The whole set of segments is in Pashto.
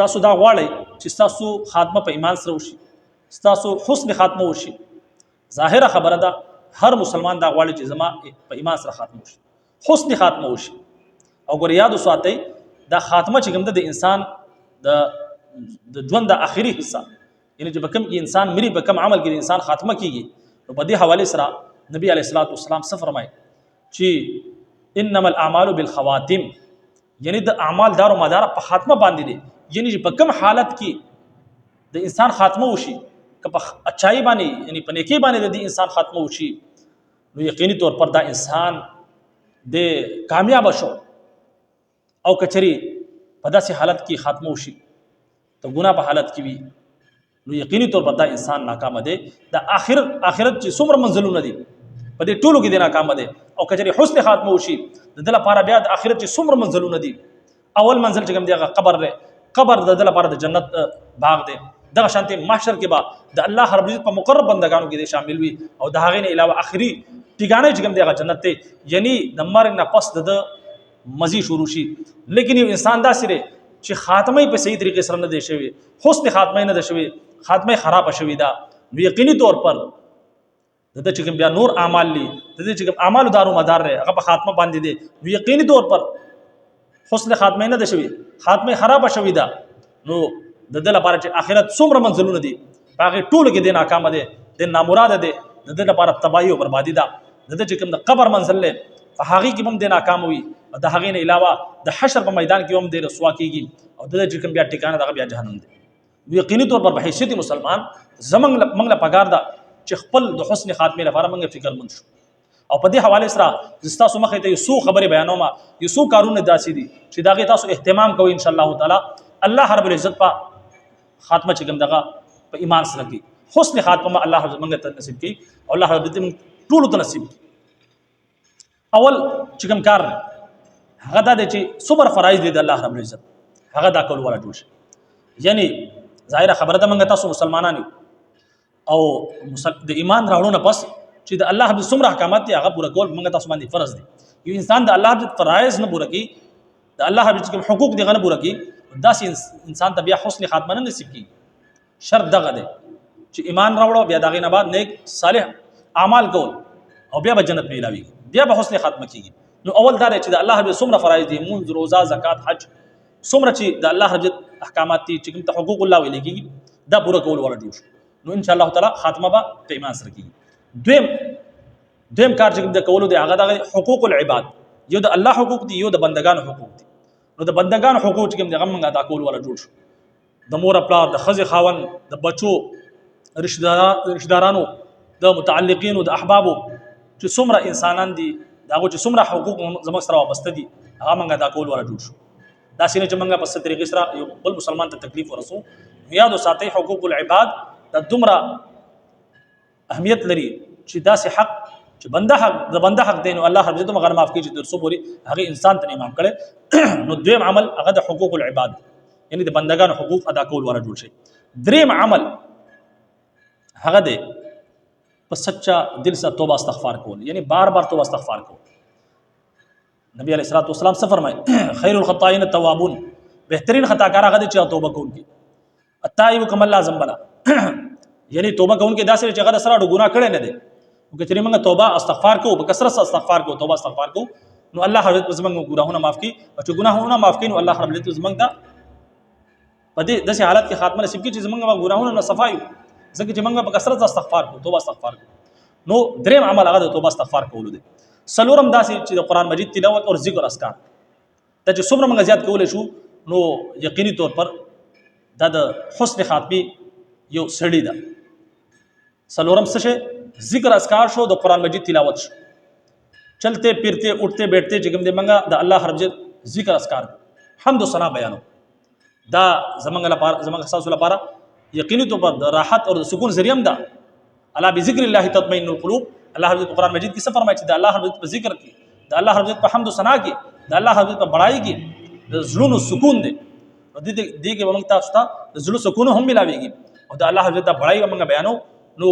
تاسو دا غواړئ چې تاسو خاتمه په ایمان سره وشي، تاسو حسن خاتمه وشي؟ ظاهره خبره ده، هر مسلمان دا غواړي چې زما په ایمان سره خاتمه وشي، حسن خاتمه وشي. او ګور یاد وساتئ، دا خاتمه چې کوم ده د انسان د ژوند د آخري حصہ، یعنی چې په کوم کې انسان مري، په کوم عمل کې انسان خاتمه کیږي، نو په دې حواله سره نبی علیه الصلاۃ والسلام څه فرمایي چې انما الاعمال بالخواتم، یعنی د اعمال دارو مدار په خاتمه باندې دي. یعنی چې په کوم حالت کې د انسان خاتمه وشي، که په اچای باندې، یعنی په نیکی باندې د انسان خاتمه وشي، نو یقیني طور پر دا انسان د کامیاب شو، او کچري په داسې حالت کې خاتمه وشي، ته ګناه په حالت کې وي، نو یقیني طور پر دا انسان ناکام دی. د آخرت چې څومره منزلونه دي، په دې ټولو کې دی ناکام دی. او کچري حسن خاتمه وشي، د ده لپاره بیا د آخرت چې څومره منزلونه دي، اول منزل چې کوم دی هغه قبر دی، قبر د ده لپاره د جنت باغ دی. دغه شانتې محشر کې به د الله رب العزت په مقرب بندگانو کې دی شامل وي، او د هغې نه علاوه اخري ټیکانه چې کوم دی هغه جنت دی. یعنی د مرګ نه پس د ده مزي شروع شي. لیکن یو انسان داسې دی چې خاتمه په صحیح طریقې سره نه دی شوی، حسن خاتمه نه ده شوی، خاتمه خراب شوی ده، نو یقیني طور پر د ده چې کوم بیا نور اعمال دي، د دې چې کوم اعمالو دارو مدار دی هغه په خاتمه باندې دی، نو یقیني طور پر حسن خاتمه نه ده شوی، خاتمه خراب شوی ده، نو د ده لپاره چې آخرت څومره منزلونه دي، په هغې ټولو کې دی ناکامه دی، دی نامراده دی، د ده لپاره تباهي او بربادي ده. د ده چې کوم د قبر منزل دی، په هغې کې هم دی ناکام وي، او د هغې نه علاوه د حشر په میدان کې هم دی رسوا کېږي، او د ده چې کوم بیا ټکانه دغه بیا جهنم دی. یقیني طور پر په حیثیت مسلمان زمونږ موږ له پکار ده چې خپل د حسن خاتمې لپاره موږ فکرمند شو. او په دې حواله سره زه ستاسو مخې ته یو څو خبرې بیانوم، یو څو کارونه داسې دي چې د هغې تاسو اهتمام کوئ، ان شاء الله تعالی الله رب العزت په خاتمه چې کوم دغه په ایمان سره کوي، حسن خاتمه الله رب موږ ته نصیب کړي، او الله رب دې موږ ټولو ته نصیب کړي. اول چې کوم کار هغه دا دی چې څومره فرایض دي د الله رب العزت هغه دا کول ولا جوړ شي. یعنی ظاهره خبره ده، موږ تاسو مسلمانان یو، او د ایمان راوړو نه پس چې د الله د څومره احکامات دي هغه پوره کول موږ تاسو باندې فرض دي. یو انسان د الله د فرایض نه پوره کوي، د الله د کوم حقوق دی غنه پوره کوي، داسې انسان ته بیا حسن خاتمه نه نصیب کیږي. شرط دغه دی چې ایمان راوړو، بیا دغه نه بعد نیک صالح اعمال کول، او بیا به جنت میلاوي، بیا به حسن خاتمه کیږي. نو اول دا دی چې د الله به څومره فرایض دي، مونځ، روزه، زکات، حج، څومره چې د الله رب احکامات دي چې کوم ته حقوق الله ویل کیږي، دا پوره کول ولا جوړ شو، نو ان شاء الله تعالی خاتمه به په ایمان سره کیږي. دویم کار چې د کولو دی هغه د حقوق العباد، یو د الله حقوق دي، یو د بندگانو حقوق دي. نو د بندگانو حقوق چې کوم دی هغه موږ ادا کول ولا جوړ شو، د مور پلار، د خزې خاون، د بچو، رشتهدارانو، د متعلقینو، د احبابو، چې څومره انسانان دي د هغو چې څومره حقوق زموږ سره وابسته دي هغه موږ ادا کول ولا جوړ شو. داسې نه چې موږ په څه طریقې سره یو بل مسلمان ته تکلیف ورسو. یاد وساتئ، حقوق العباد دا دومره اهمیت لري چې داسې حق چې بنده حق د بنده حق دی، نو الله رب عزت مغه معاف کړي چې تر څو پورې هغه انسان ته نه معاف کړي. نو دویم عمل هغه د حقوق العباد، یعنی د بندگانو حقوق ادا کول ولا جوړ شي. دریم عمل هغه دی په سچا دل سره توبه استغفار کول، یعنی بار بار توبه استغفار کول. نبی علیہ الصلوۃ والسلام څه فرمایي؟ خیر الخطائین التوابون، بهترین خطاکار هغه دی چې توبه کوونکی. التائب کما لا ذنب له، یعنی توبه کوونکی داسې چې هغه سره ګناه کړی نه دی. نو که چېرې موږ توبه استغفار کوو، په کثرت سره استغفار کوو، توبه استغفار کوو، نو الله حضرت زموږ ګناهونه معاف کړي، او چې ګناهونه معاف کړي نو الله رب العزت زموږ ته په دې داسې حالت کې خاتمه نصیب کړي چې زموږ ګناهونه نه صفا یو، ځکه چې موږ په کثرت استغفار کوو، توبه استغفار کوو. نو دریم عمل هغه د توبه استغفار کولو دی. څلورم داسې چې د قرآن مجید تلاوت او ذکر اذکار دا چې څومره موږ زیات کولی شو، نو یقیني طور پر دا د حسن خاتمې یو سړی ده. څلورم څه شی؟ ذکر اذکار شو، د قرآن مجید تلاوت شو، چلتے پھرتے اٹھتے بیٹھتے چې کوم دی موږ د الله رب ذکر اذکار حمد و ثنا بیانو، دا زمونږ لپاره زمونږ ستاسو لپاره یقیني طور پر د راحت او د سکون ذریعه هم ده. الا بذکر الله تطمئن القلوب، الله رب قرآن مجید کې څه فرمایي چې د الله رب په ذکر کې، د الله رب په حمد و ثنا کې، د الله رب په بڑای کې د زړونو سکون دی. نو دې دې کې موږ تاسو ته د زړه سکون هم ملاويږي، او د الله رب د بڑای موږ بیانو. نو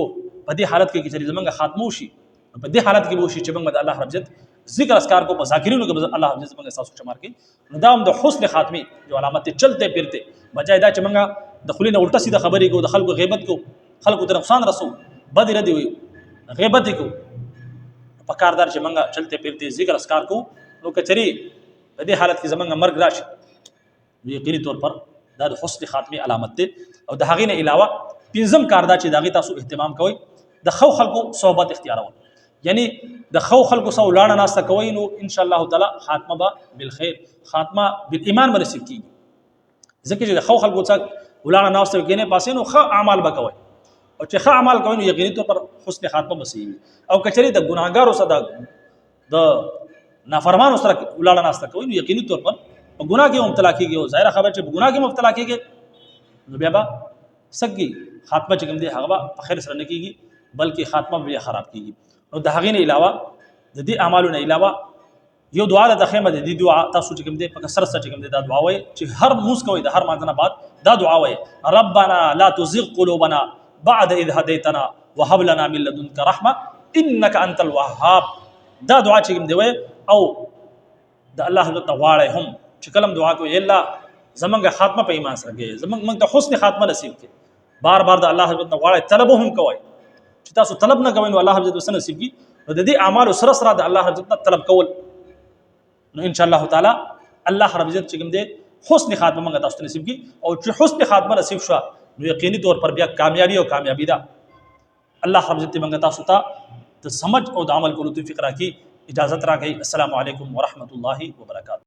په دې حالت کې چې زمونږ خاتمه وشي، په دې حالت کې به وشي چې موږ د الله رب عزت ذکر اذکار کو په ذاکرینو کې الله رب عزت موږ تاسو شمار کړي. نو دا هم د حسن خاتمه یو علامت دی. چلتے پھرتے بجای دا چې موږ د خولې نه الټه سیده خبرې کوو، د خلکو غیبت کوو، خلکو ته نقصان رسو، بدې ردې وایو، غیبت کوو، په کار دار چې موږ چلته پیرته ذکر اسکار کوو. نو کچري په دې حالت کې زمونږ مرګ راشي، نو یقیني طور پر دا د حسن خاتمه علامت دی. او د هغې نه علاوه پنځم کار دا چې د هغې تاسو اهتمام کوئ، د ښو خلکو صحبت اختیارول، یعنی د ښو خلکو سره ولاړه ناسته کوئ، نو ان شاء الله تعالی خاتمه به بالخير، خاتمه بالایمان به نصیب کیږي. ځکه چې د ښو خلکو سره ولاړه ناسته کینې پاسې، نو ښه اعمال به کوئ، او چې ښه اعمال کوئ نو یقیني طور پر حسن خاتمه به صحیح وي. او کچري د ګناهګارو سره، د نافرمانو سره ولاړه ناسته کوي، نو یقیني طور پر په ګناه کې مبتلا کیږي، او ظاهره خبره چې په ګناه کې مبتلا کیږي نو بیا به سګي خاتمه چې کوم دی هغه به په خیر سره نه کیږي، بلکې خاتمه بیا خراب کیږي. نو د هغې نه علاوه، د دې اعمالو نه علاوه یو دعا ده خیمه ده. دې دعا تاسو چې کوم دی په کثرت سره چې کوم دی دا دعا وایي، چې هر موس کوي د هر مانځه نه بعد دا دعا وایي: ربنا لا تزغ قلوبنا بعد إذ هديتنا وهب لنا من لدنك رحمه انك انت الوهاب. دا دعا چې کوم دی وایي او د الله حضرت غواړی هم چې کلم دعا کوي، الله زمونږ خاتمه په ایمان سره کوي، زمونږ موږ ته حسن خاتمه نصیب کړي. بار بار د الله حضرت نه غواړی، طلب هم کوي. چې تاسو طلب نه کوئ نو الله حضرت وسنه نصیب کی. نو د دې اعمالو سره سره د الله حضرت نه طلب کول، نو ان شاء الله تعالی الله رب عزت چې کوم دی حسن خاتمه موږ تاسو ته نصیب کی. او چې حسن خاتمه نصیب شو نو یقیني طور پر بیا کامیابی او کامیابی ده. الله رب عزت موږ تاسو ته د سمج او د عمل کولو توفیق راکړي. اجازه راکړي. السلام علیکم ورحمت الله وبرکاته.